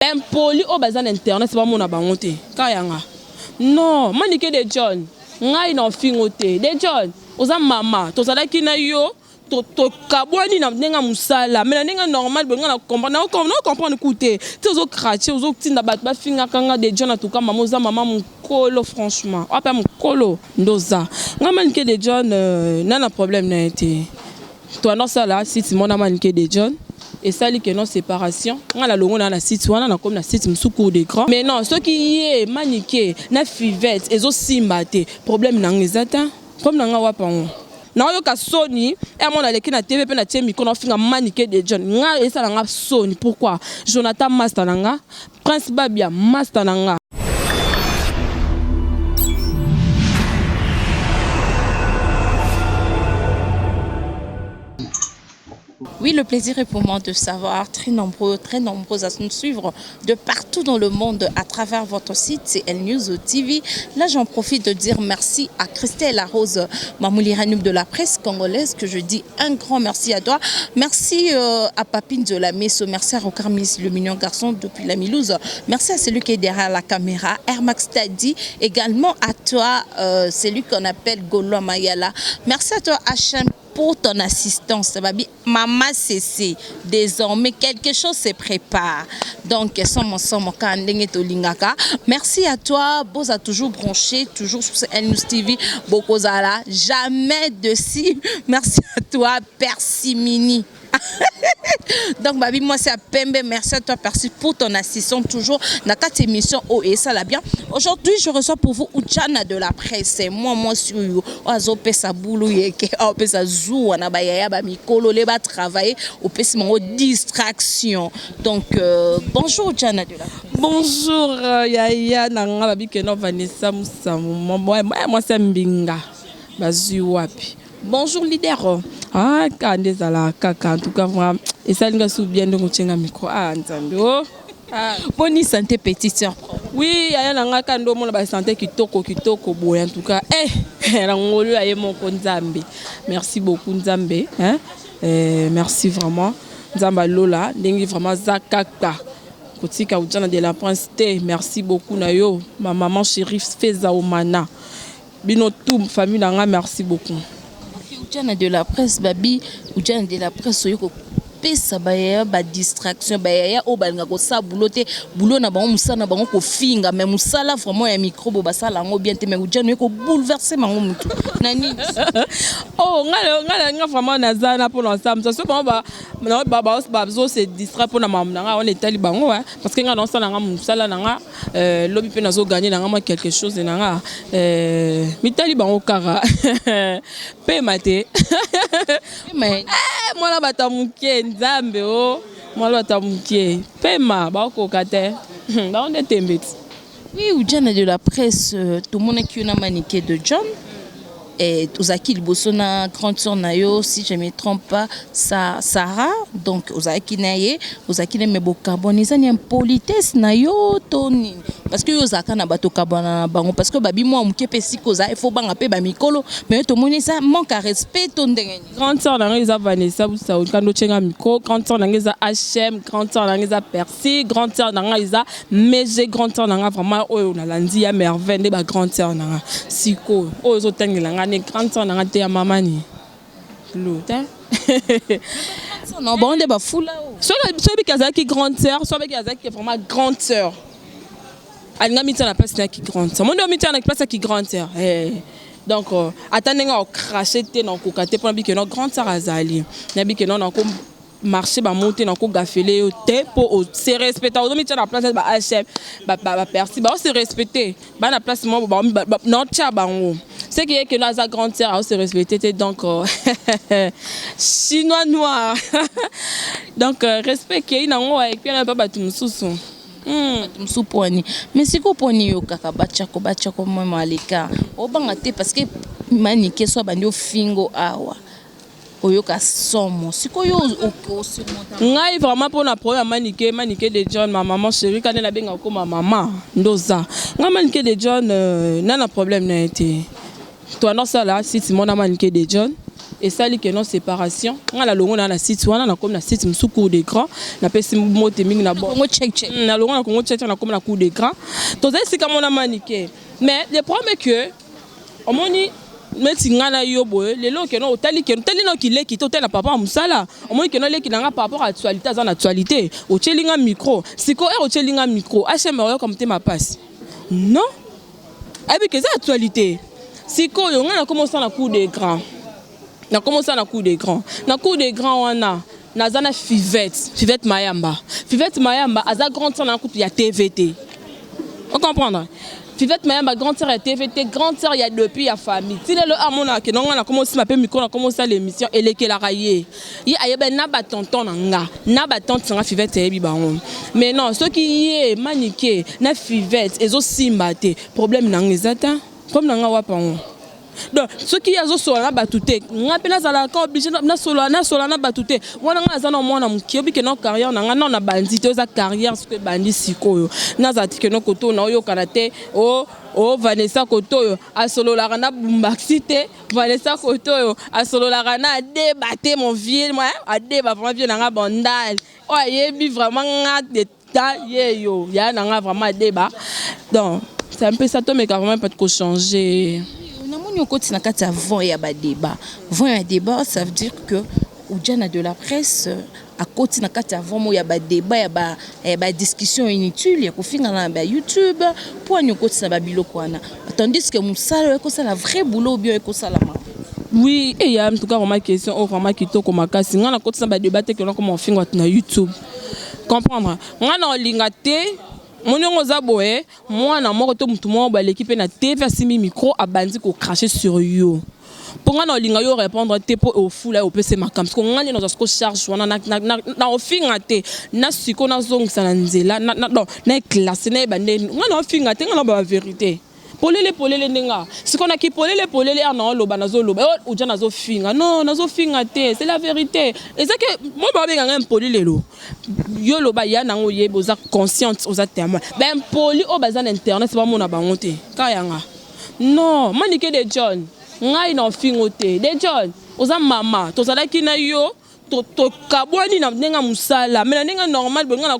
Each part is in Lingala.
Impoli oyo baza na internet bamona bango te ka yanga non manike de John ngai na ofingo te de John oza mama tozalaki na yo tokabwani na ndenge ya mosala mais na ndenge normal boye ngai na comprendre na comprendre ku te ti ozo cracher ozotinda bato bafingaka nga de John atuka mama oza mama mokolo franchement oyo mpe mokolo nde oza ngai manike de John euh, na na problème na ye te. Toanda osala site mona manike de John esali que non separation nga na longo na na site wana na komi na site mosusu cour de grand mais non soki ye manike na fivette ezo simba te problème na nga eza te problème na nga wapi yango naoyoka soni e mona aleki na tv mpe na tie micro naofinga manike de John nga esala nga soni pourquoi Jonathan master na nga Prince Babia master na nga. Oui, le plaisir est pour moi de savoir très nombreux, très nombreux à nous suivre de partout dans le monde à travers votre site CL News TV. Là, j'en profite de dire merci à Christelle Larose, Mamouli Ranoub de la presse congolaise, que je dis un grand merci à toi. Merci euh, à Papine de la Messo, merci à Rocarmis, le mignon garçon depuis la Milouse. Merci à celui qui est derrière la caméra, Airmax Tadi. Également à toi, euh, celui qu'on appelle Gaulois Mayala. Merci à toi, HM pour ton assistance. Babi, Maman CC, désormais quelque chose se prépare. Donc, somo somo ka ndenge tolingaka. Merci à toi, boza toujours branché, toujours sur News TV, Bokozala, jamais de si. Merci à toi, Persimini. Donc, Babi, moi, c'est à Pembe. Merci à toi, Percy, pour ton assistance toujours dans cette émission oh, et ça la bien. Aujourd'hui, je reçois pour vous Uchana de la presse. Moi, moi, sur yo, azopesa bulu yeke, opesa zuwa na bayaya ba mikolo le ba travailler, opesi mango distraction. Donc, euh, bonjour Uchana de la presse. Bonjour euh, yaya na nga babi keno Vanessa Musamu moi moi c'est Mbinga bazui wapi Bonjour leader. Ah ka nde ezalaka kaka en tout cas vraiment esali nga su bien ndenge otie nga micro. Ah Nzambe oh. Ah. Boni santé petite sœur. Oui, yaya na nga ka nde omona ba santé kitoko kitoko boye en tout cas. Eh na ngolu ya ye moko Nzambe. Merci beaucoup Nzambe hein. Eh, merci vraiment. Nzambe alola ndenge vraiment za kaka kotika ujana de la prince te. Merci beaucoup na yo ma maman chérie Feza Omana. Bino tout famille na nga merci beaucoup. Ujana de la presse babi ujana de la presse oyo kopesa bayaya ba distraction bayaya oyo balinga kosala boulot te boulot na bango mosala na bango kofinga mais mosala vraiment ya micro bo basala yango bien te mais ujana oye kobouleverse bango mutu na nini oh nga nga vraiment naza na mpona osala mosala so bango bazo se distraire mpona makambo na nga wana etali bango parce que nga naosala nga mosala na nga Euh, lobi mpe nazo gagner na nga mwa quelque chose na nga euh, mitali bango kaka pema te eh, mwana bato ya moke nzambe o oh. mwana bato ya moke pema bakokoka te bango nde tembe ti oui ujana de la presse euh, tomonaki yo na manike de john eh, ozalaki liboso na grande sœur na yo si je me trompe pas sa, Sarah donc ozalaki na ye ozalaki na me bokabwana eza ni impolitesse na yo to nini parce que yo ozalaka na bato okabwana na bango parce que babi mwa moke mpe esika oza ifo banga mpe bamikolo mais yo tomoni eza manque ya respect to ndenge nini grande sœur na ngai eza Vanessa Busawu kando otienga micro grande sœur na ngai eza HM grande sœur na ngai eza Percy grande sœur na ngai eza Mege grande sœur na nga vraiment oyo nalandi ya merveille nde ba grande sœur na nga sikoyo oyo ozotangela nga ne grande sœur na nga te ya mama ni lo te non bango nde bafula soki biki azalaki grande sœur soki biki azalaki vraiment grande sœur alinga mitia na place na ki grande sœur monde omitia na place ya ki grande sœur eh. donc euh, ata ndenge akocrache te na okoka te mpona bike no grande sœur azali na bike no nako marché ba mots te nako gafele yo te po o se respecter ozo mitia na place ba HM ba ba persi ba se respecter ba na place mo ba na tia bango ce qui est que aza grande sœur ao se respecter te donc euh, chinois noir donc euh, respect kei nango et puis na pa bato mosusu hmm. bato mosusu pwani mais sikoyo pwani yo kaka batiako batiako meme à l'écart obanga te parce que manike so abandi ofingo awa Oyoka somo sikoyo o surmonta. Ngai vraiment pona problème ya manike manike de John ma maman chérie kande na benga ko ma maman ndoza ngai manike de John euh, na na problème na ye te toi non sala site mona manike de John. Esali ke non, séparation. Nga nalongo na site wana, nakomi na site mosusu, cour de grand. Napesi mote mingi na Congo Check Check. Nalongo na Congo Check, nakomi na cour de grand. Tozali esika mona Manike, mais le problème est que omoni neti ngai na yo boye lelo, okende otali, kende otali na okileki te, otali na papa ya mosala, omoni kende oleki na nga par rapport à actualité, aza na actualité, otieli nga micro. Sikoyo ere otieli nga micro, hm oyoka motema pasi. Non, ayebi ke eza actualité. Sikoyo ngai nakoma osala na cour de grand, nakoma osala na cour de grand. Na cour de grand wana, naza na Fivette, Fivette Mayamba. Fivette Mayamba aza grande sœur na kutu ya TV te, ocomprendre? Fivette Mayamba, grande sœur ya TV te, grande sœur ya depuis ya famille. Ti lelo amonaka ke nonga nakoma osima mpe micro, nakoma osala émission, elekelaka ye. Ye ayebani na batonton na nga, na batante na nga. Fivette ayebi bango. Mais non, soki ye Manike na Fivette ezosimba te, problème na nga eza te. Problème na nga wapa yango? Donc soki ye azosola na bato te, nga mpe nazalaka obligé nasola na bato te. Wana nga naza na mwana moke, obi keno carrière na nga nano na bandi te, oza carrière soki ebandi sikoyo, nazala ti keno kote oyo naoyokana te. O Vanessa kote oyo asololaka na Bumbaxi te, Vanessa kote oyo asololaka na Adeba te. Mon vieux Adeba, vraiment vieux na nga Bandal oyo ayebi vraiment nga de ta ye yo ya na nga vraiment Adeba. Donc c'est un peu ça. Tomeka vraiment peut kochanger. Namoni okoti na kati ya vent ya badébat. Vent ya débat, ça veut dire que Ujana de la presse akoti na kati ya vent mo ya badébat, ya badiscussion inutile, ya kofingana na bayoutube. Mpo ani okoti na babiloko wana, tandis que mosala oyo ekosala vrai boulot bien ekosalama? Oui, eya, en tout cas vraiment question oyo vraiment kitoko makasi. Ngai nakotisa badébat te kena koma ofinga bato na YouTube, comprendre? Ngai na olinga te. Moni yango oza boye, mwana moko to motu moko baleki mpe na TV, asimbi micro, abandi kocracher sur yo. Mpo ngai na olinga yo répondre te, mpo ofula yo opesa makambo. Siko ngai nde nazwa siko charge wana na ofinga te, na siko nazongisa na nzela, donc na éclasse, nayeba nde ngai na ofinga te. Ngai na ba vérité polele polele ndenge sikoyo naki polele polele ere naoloba, nazoloba oja nazofinga. Non, nazofinga te, c'est la vérité. Eza ke mo babenga ngai impoli lelo. Yo loba ya nango, oyebi, oza consciente, oza témoin. Baimpoli oyo baza na internet, bamona bango te kaka yanga. Non, Manike de John, ngai na ofingo te. De John, oza mama, tozalaki na yo, tokabwani na ndenge ya mosala, mais na ndenge normal boye, nga na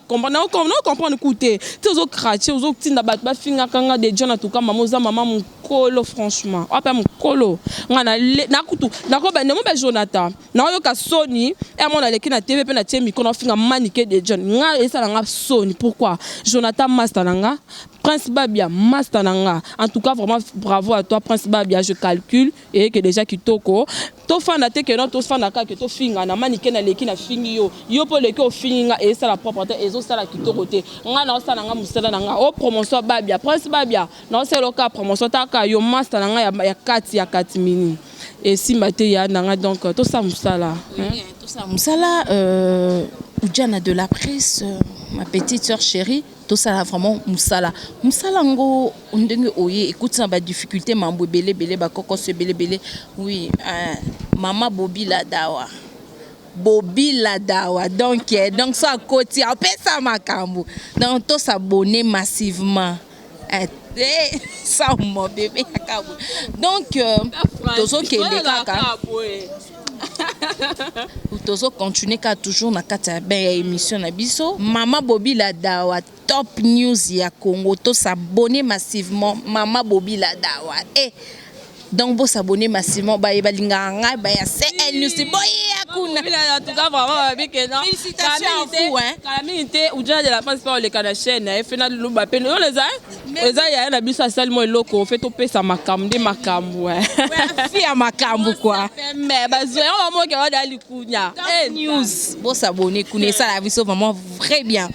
comprendre ku te. Ti ozocracher, ozotinda bato bafingaka nga. De John, atuka mama, oza mama mokolo, franchement oya mokolo. Nga nakutu nakobanda mo bajonathan, naoyoka soni emo naleki na TV mpe natie micro, naofinga Manike de John. Nga esala nga soni. Pourquoi? Jonathan, master na nga, Prince Babia, master na nga. En tout cas vraiment bravo à toi, Prince Babia. Je calcule eyeke déjà kitoko. Tofanda te keno tofanda kaka tofinga na Manike. Naleki, nafingi yo, yo mpo oleki ofingi nga, ezosala propre te, ezosala kitoko te. Nga naosala nga mosala na nga o promotion Babia, Prince Babia, naosala oka promotion taka yo, master na nga ya kati ya kati mini esimba te ya na nga. Donc tosala mosala. Tosala mosala. Ujana de la presse, ma petite sœur chérie, tosala vraiment mosala. Mosala yango ndenge oye ekuti na badifficulté, mambo ebele ebele, bakokoso ebele ebele. Oui, mama Bobi Ladawa, Bobi Ladawa. Donc so akoti, apesa makambo. Donc tosabonner massivement. Ça mon bébé. Donc tozokende kaka, tozocontinue kaka toujours na kati ya ben ya émission na biso. Mama Bobi Ladawa, top news ya Congo, tosabonner massivement. Mama Bobi Ladawa, eh. Donc bosabonner massivement. Baye balingaka ngai, baya CL News, boyeya kuna. En tout cas vraiment babi ke non. Félicitations à vous, hein. Kala mingi te, Ujana de la France mpe oleka na chaîne na ye fe naloba mpe oyo eza yaya na biso, asali mo eloko fe topesa makambo nde makambo. Fi ya makambo quoi. Me bazwa yango, bamoke wada likunya. News, bosabonner kuna, esala biso vraiment très bien.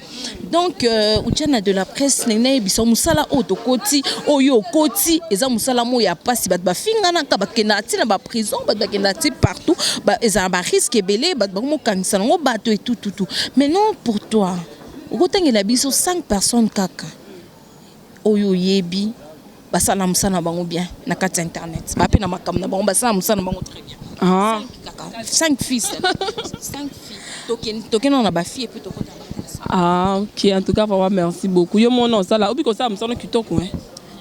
Donc Ujana de la presse, ndenge nayebisa, mosala oyo tokoti, oyo okoti, eza mosala moko ya mpasi. Bato bafinganaka, bakendaka ntina baprison, bato bakendaka ti partout, ezala barisque ebele, bato bakomokangisa nango bato etututu. Maintenant, pour toi, okotangela biso 5 personnes kaka oyo oyebi basala mosala na bango bien na kati ya internet, bape na makambo na bango, basala mosala na bango très bien. Ah. Kaka 5 filles, 5 filles. Tokende na bafille et puis tokota. Ah ok, en tout cas vraiment merci beaucoup. Yo mona osala, obi kosala mosala kitoko, hein.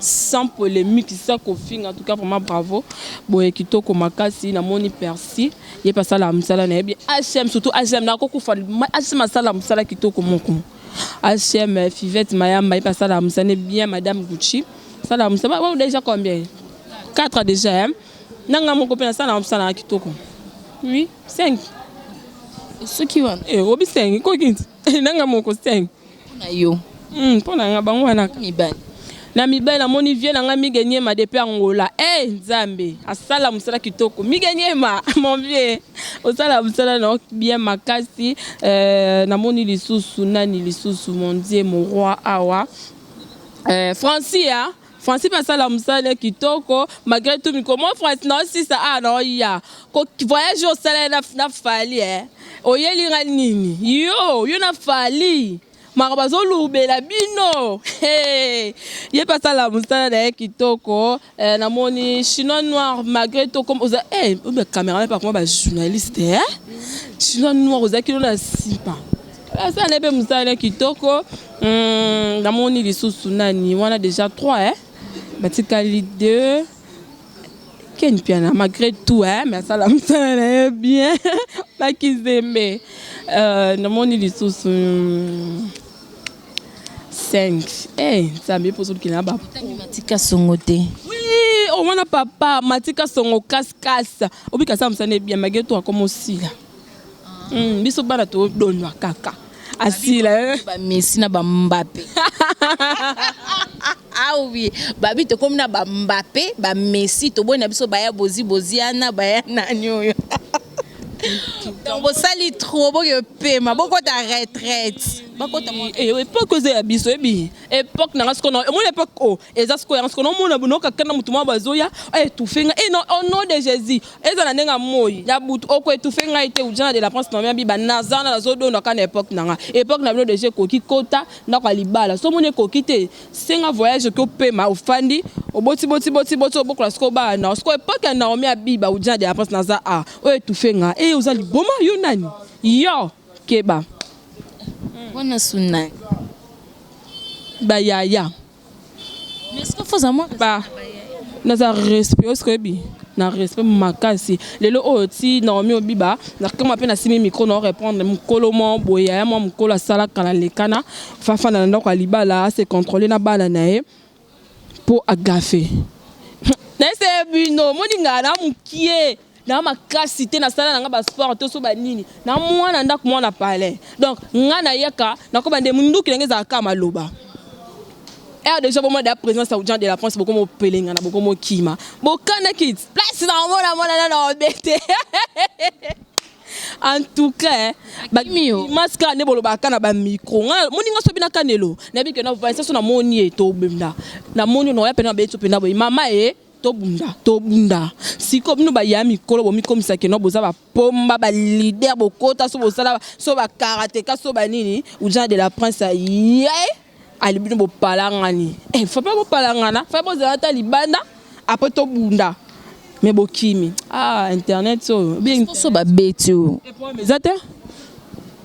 Sans polémique, sans kofinga. En tout cas, vraiment bravo. Boye kitoko makasi. Namoni Percy, ye mpe asala mosala na ye bien. HM surtout, HM nakokufa. HM asala mosala kitoko moko. HM Fivette Mayamba, ye mpe asala mosala bien. Madame Gucci asala mosala. Déjà combien? 4 déjà, hein? Nanga moko mpe nasala mosala na kitoko. Oui, 5. Soki wana. Obi 5 koki nanga moko 5. Mpona yo. Mpo na nga, bango wana. Mibali. Na mibali, namoni vie na nga Mige Nyema depuis Angola. E Nzambe, asala mosala kitoko. Mige Nyema, mon vieux, osala mosala na bien makasi. Namoni lisusu nani lisusu? Mon Dieu, mon roi awa, Franci a Franci mpe asala mosala kitoko malgré tout. Mikolo mo Franci na osisa awa na oya voyage osala na Fally, oyeli nga nini? Yo na Fally, makambo azolubela bino. Ye mpe asala mosala na ye kitoko. Namoni Chinois Noir, malgré tout comme oza cameraman mpe akoma bajournaliste. Chinois Noir ozalaki no na nsima, asala na ye mpe mosala na ye kitoko. Namoni lisusu nani wana? Déjà 3, batikali 2. Ken Piana, malgré tout, hein, mais asala mosala na ye bien. Bakizembe, namoni lisusu 5. Nzambe, mpo ozolukela na ba Matika Songo te? Oui, omwana papa Matika Songo kasikasi, obika asala mosala na ye bien malgré tout. Akoma osila. Biso bana todonwa kaka asila. Bamessi na baMbappé. Ah oui, babi tokomi na baMbappé, baMessi, toboyi na biso baya bozi boziana baya nani oyo. Donc bosali trop, boke pema, bokota retraite, bakota. Époque eza ya biso, ebi époque nanga sikoyo, omoni époque o eza sikoyo yanga sikoyo, nomona nokaka na motu moko bazoya étouffe ngai. Non, au nom de Jésus, eza na ndenge ya moi ya butu, oko étouffe ngai te. Ujana de la Prince na biba naza na nazodondaka na époque nanga. Époque na bino déjà ekoki, kota ndako ya libala. So omoni ekoki te, senga voyage, oki opema, ofandi, oboti boti boti boti, obokola sikoyo bana. Sikoyo époque ya Naomi Abiba, Ujana de la Prince naza a oyo étouffe nga e oza liboma. Yo nani? Yo keba. Wana suna. Bayaya. Mais est-ce que faut moi? Ba naza respect oyo sikoyebi na respect makasi. Lelo oyo ti Naomi Obiba nakama mpe nasimi micro na orépondre mokolo mwa boye. Yaya mwa mokolo asalaka na lekana, fafanda na ndako ya libala, ase contrôle na bana na ye mpo agafe. Nayese bino moninga na mokie na makasi te, nasala nanga basport te, so banini na mwana ndako, mwana palais. Donc nga nayaka nakoba nde munduki ndenge ezalaka maloba ere déjà bomona da présence ya Ujana de la France, bokoma opelengana, bokoma okima, bokanaki place na omona mona na obete. En tout cas, masque nde bolobaka na bamicro. Nga moninga so bina kanelo nayebi ke na so namoni ye, tobunda. Namoni noya pena babeti so pena boye, mama ye, tobunda, tobunda. Sikoyo bino baya mikolo, bomikomisaka no boza bapomba baleader, bokota so bosala so bakarateka so banini. Ujana de la Prince ye ali bino bopalangani. Fa mpe bopalangana, fa bozala ata libanda, après tobunda. Me bokimi. Ah, internet oyo. So babeti oyo. Eza te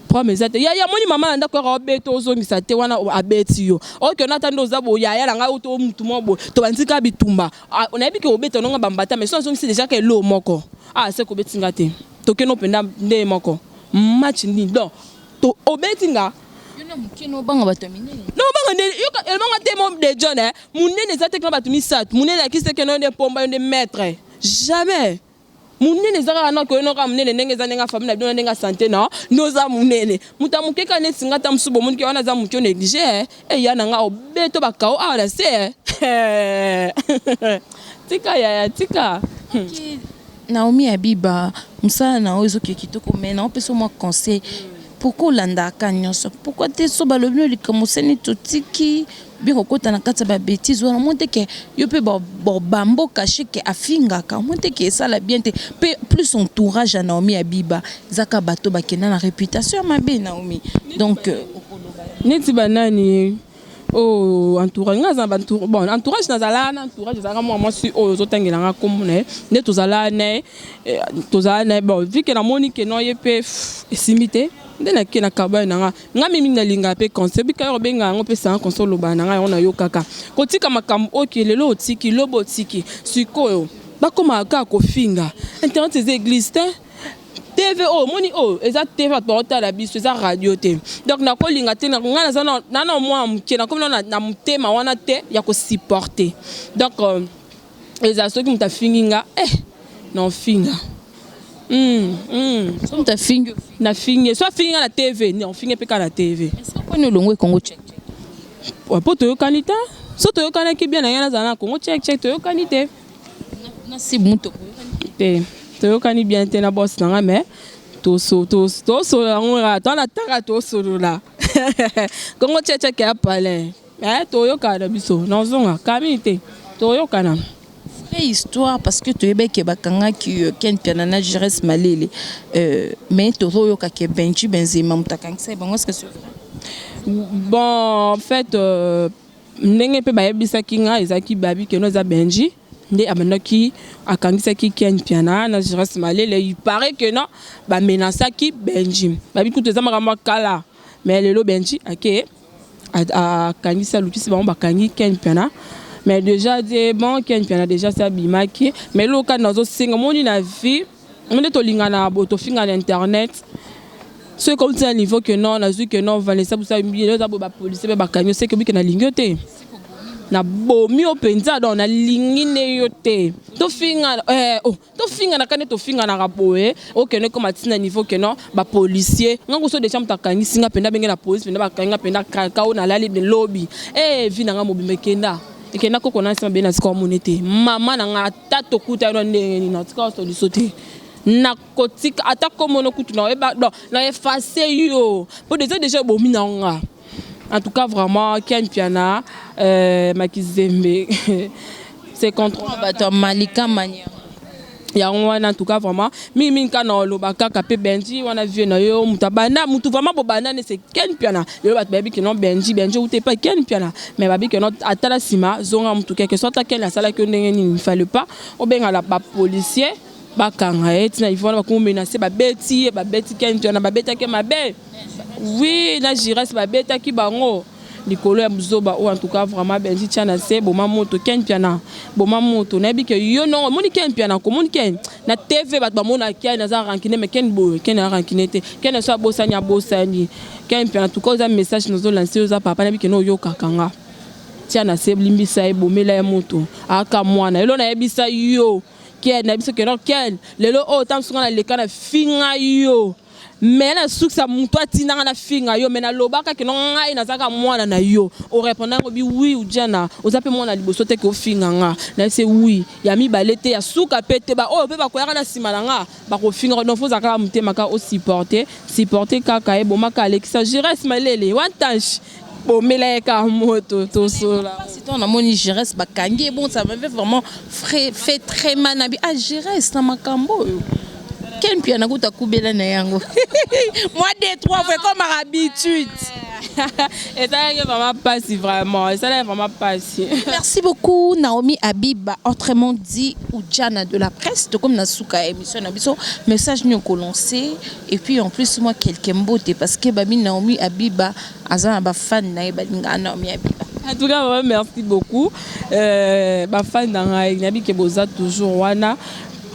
problème, eza te. Yaya moni mama na ndako yaka obeta, ozongisa te. Wana abeti yo, okende ata nde oza boye. Yaya na ngai to mutu moko boye, tobandi kaka bitumba. Nayebi ke obeta nonga bambata, mais so azongisi déjà ka eloo moko. Ah, se kobeti nga te, tokende mpenza nde moko match nini. Donc to obeti nga. Yo na moke na obanga bato ya minene? No, obanga nde yoka elobanga te. Mo de John, munene eza te kena bato misato. Munene akisi te kena yo nde pomba, yo nde maître, jamais. Monene eza kaka nako yo kaka monene ndenge eza, ndenge famille na bino na ndenge ya santé na nde oza monene. Moto ya moke kaka neti nga, ta mosusu bomoniki wana aza moke, onéglige eya na nga obeto bakao awa na se. Tika yaya, tika. Naomi Abiba, mosala na oyo ezoki kitoko, mais naopesa mwa conseil. Pourquoi olandaka nyonso? Pourquoi te so balobi no likambo osani, totiki bien kokota na kati ya babêtises wana? Omoni te ke yo mpe bamboka sheke afingaka? Omoni te ke esala bien te? Mpe plus entourage ya Naomi Abiba ezaka bato bakenda na réputation ya mabe. Naomi, donc neti banani oyo entourage nga aza na bon entourage? Nazala na entourage, ezalaka mwa mwasi oyo ozotangela nga nkombo na ye nde tozala na ye, tozala na ye. Bon, vu que namoni ke no ye mpe esimbi te. Nde nake na kabane na nga. Nga mingi nalingaka mpe conseil bika yo obenga yango opesa nga conseil, olobaka na nga yango, nayokaka. Kotika makambo oke lelo otiki, lobi otiki, sikoyo bakomaka kaka kofinga. Internet eza église te. TV oyo omoni oyo eza TV, bato baotala biso, eza radio te. Donc nakolinga te. Ngai naza na mwana moke, nakomi na motema wana te ya kosupporter. Donc eza soki moto afingi nga, na ofinga. So moto afingi? Nafingi. So afingi nga na TV, ofingi mpe kaka na TV. Mponi olongo ekongo check? Po toyokani te. So toyokanaki bien na ngai, nazala na Congo Check Check, toyokani te. Na moto? Te, toyokani bien te na boss na nga, mais tosolola yango kaka to na taka, tosolola. Congo Check Check ya palin, toyokana na biso, nazonga kamini te, toyokana. Vraie histoire, parce que toyebaki bakangaki Ken Mpiana na Jires Malele, mais tozoyokaki Benji Benzema moto akangisa bango. Est-ce que c'est vrai? Bon, en fait, ndenge mpe bayebisaki nga, ezalaki babi keno eza Benji nde abandaki akangisaki Ken Mpiana na Jires Malele. Il paraît que non, bamenaçaki Benji, babi kutu eza makambo ya kala, mais lelo Benji ake akangisi, alukisi bango, bakangi Ken Mpiana. Mais déjà de bon, Ken Mpiana déjà si abimaki. Mais eloko kani nazosenga, moni na vie nde tolingana boye, tofinga na internet. Soki komi na niveau que non, nazwi que non, Vanessa busa eza boye, bapolicier mpe bakangi yo, seke obike nalingi yo te, nabomi yo mpenza. Donc nalingi nde yo te. Tofinga, oh, tofinganaka nde tofinganaka boye, okende koma ntina niveau que non, bapolicier nga kuso déjà moto akangisi nga mpenza, abenge na police mpenza, bakangi nga mpenza kaka oyo nalali lobi e vi na nga mobimba ekenda ekenda. Koko na nsima beye na sika omoni te mama na nga, ata tokuta yo na ndenge nini, natika osoliso te, nakotika ata komono kutu na oyeba. Donc na efface yo po déjà ebomi na nga. En tout cas vraiment, Ken Mpiana, Makizembe, c'est contre bato ya Malika Mania. Yango wana, en tout cas vraiment, mingimingi kaka na oloba kaka mpe Benji wana, vie na yo, moto abanda motu vraiment bobanda nde c'est Ken Mpiana. Lelo bato bayebi ke non, Benji, Benji outi epai Ken Mpiana, mais babi ke non, atala nsima, zonga motu keke so. Ata Ken asalaki yo ndenge nini, il fallait pas obengala bapolicier bakanga ye ntina ivo wana, bakomenacer, babeti ye, babeti Ken Mpiana, babetaki mabe. Oui, na Jires babetaki bango likolo ya buzoba oyo. En tout cas vraiment, Benji, tia na se, boma moto. Ken Mpiana, boma moto. Nayebi ke yo nongo omoni Ken Mpiana, komoni Ken na TV, bato bamona Ken aza rancune, mais Ken boye, Ken aza rancune te. Ken so abosani, abosani. Ken Mpiana, en tout cas oza message nazolancer, oza papa, nayebi ke no oyokaka nga. Tia na se, limbisa ye, bomela ye moto, aka mwana. Elo nayebisa yo Ken, nayebisa ke non, Ken, lelo oyo ta mosunga naleka na finga yo, me nasukisa moto atindanga na finga yo, me nalobaka ke no, ngai nazalaka mwana na yo. Orépondre yango bi oui, ujana oza mpe mwana liboso te ke ofinga nga. Nayebise oui ya mibale te, ya suka mpe te. Baoyo mpe bakoyaka na nsima na nga bakofinga. Donc faut ozala kaka motema kaka, osupporte, supporte kaka. Ebomaka, alekisa Jires Malele wantanche, bomela ye kaka moto, tosola. Si namoni Jires bakangi, bon, ça m'avait vraiment fait très mal. Nabi ah, Jires na makambo oyo Ken Mpiana kuta kubela na yango moi deux trois fois comme habitude. Ezalaki vraiment pasi, vraiment ezalaki vraiment pasi. Merci beaucoup Naomi Abiba, autrement dit Ujana de la presse. Comme na suka émission na biso, message nini lancé? Et puis en plus moi quelques mbote, parce que babi Naomi Abiba aza na bafan na ye, balinga Naomi Abiba. En tout cas vraiment merci beaucoup, bafan na ngai. Nayebi ke boza toujours wana.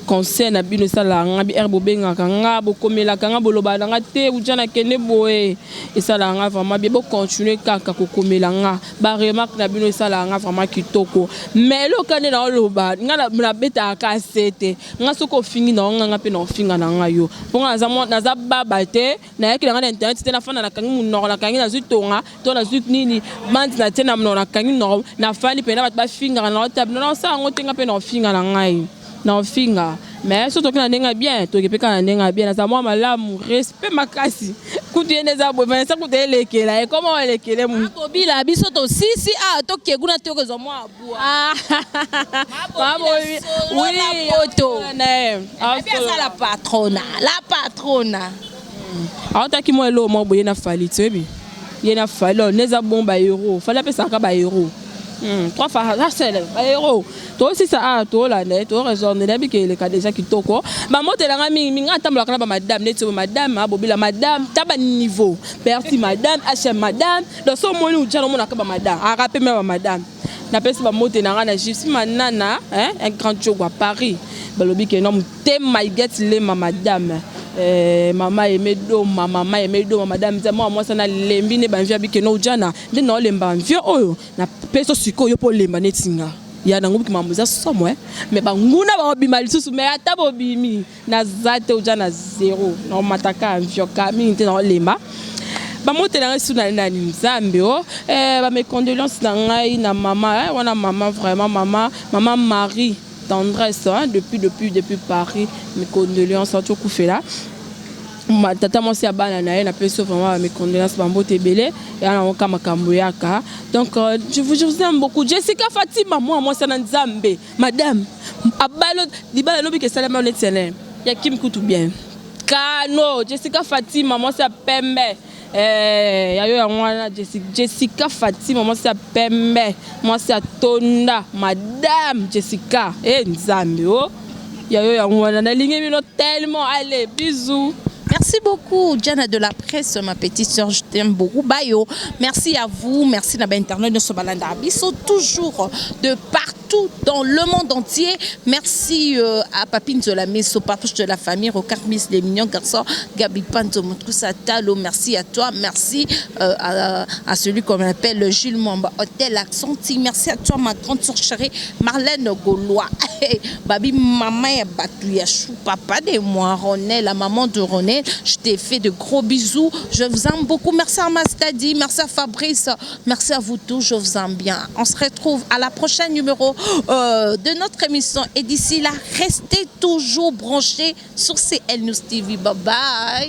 Conseil na bino esalaka nga bi ere, bobengaka nga, bokomelaka nga, bolobaka na nga te uja nakende boye, esalaka nga vraiment bien. Bocontinue kaka kokomela nga, baremarque na bino esalaka nga vraiment kitoko. Mais eloko nde naoloba, nga nabetaka ka se te. Nga soki ofingi na onganga mpe na ofinga na ngai yo, mpo nga naza baba te. Nayaki na ngai na internet te, nafanda, nakangi monoko, nakangi, nazwi tonga to nazwi nini bandi na tie na monoko, nakangi monoko, nafandi mpena. Bato bafingaka na otabi, nasala yango te. Nga mpe na ofinga na ngai, na ofinga, mais so toki na ndenge ya bien, toki mpe kaka na ndenge ya bien. Naza mwa malamu, respect makasi kutu. Ye nde eza boye, Vanessa kutu elekela ye koma elekele. Bobila biso tosisi awa, toke kuna, tokozwa mwa abwa poto aza la patrona, la patrona. Aotaki mwa eloko moko boye na Fally, toyebi ye na Fally nde eza bon. Bahéros, Fally apesaka bahéros trois fois asele bahéros. Tosisa awa, tolanda ye, toraisonne. Nayebi ke eleka déjà kitoko. Bamotelanga mingimingi, atambolaka na bamadame neti oyo madame abobila, madame ta baniveau perti, madame hm, madame. Donc so omoni ujana, omonaka bamadame arapeme, bamadame. Napesi bamote na nga na Gypsy Manana, un grand jogo à Paris. Balobi ke no motema Iget Lema, madame, mama Aime Doma, mama Aime Doma, madame nzambe mwa mwasi nalembi nde banvie abike no ujana nde naolemba nvie oyo napesi sikoyo mpo olemba neti nga ya nango biki. Mambo eza somo, mais banguna bakobima lisusu, mais ata bobimi, naza te oja na zéro, naomataka mvioka mingi te, naolemba. Bamotela ngai su na nani Nzambe o bames condoléances na ngai na mama wana, mama vraiment, mama, mama Marie Tendresse, hein, depuis Paris, mes condoléances. Tokufela tata mwasi ya bana na ye. Napesi yo vraiment mes condoléances, bambote ebele eya nango ka makambo yaka. Donc je vous aime beaucoup. Jessica Fatima, mwa mwasi na Nzambe, madame abalo libala lobiki esalema neti ene ya Kim kutu bien kano. Jessica Fatima, mwasi ya pembe, yayo yango wana. Jessica Fatima, mwasi ya pembe, mwasi ya tonda, madame Jessica e Nzambe o yayo yango wana. Nalingi bino tellement. Allez, bisous. Merci beaucoup, Diana de la presse, ma petite soeur, je t'aime beaucoup. Bayo, merci à vous, merci na internet de balanda biso toujours de partout dans le monde entier. Merci à Papine de la Messo, Papouche de la famille, Rocard Miss, les mignons garçons, Gabi Panto, Moutroussa Talo, merci à toi, merci à celui qu'on appelle Jules Mwamba, Hôtel Accenti, merci à toi, ma grande soeur chérie, Marlène Gaulois, Babi Maman et Batouya Chou, papa de moi, René, la maman de René, je t'ai fait de gros bisous. Je vous aime beaucoup. Merci à Mastadi, merci à Fabrice, merci à vous tous. Je vous aime bien. On se retrouve à la prochaine numéro de notre émission. Et d'ici là, restez toujours branchés sur CL News TV. Bye bye.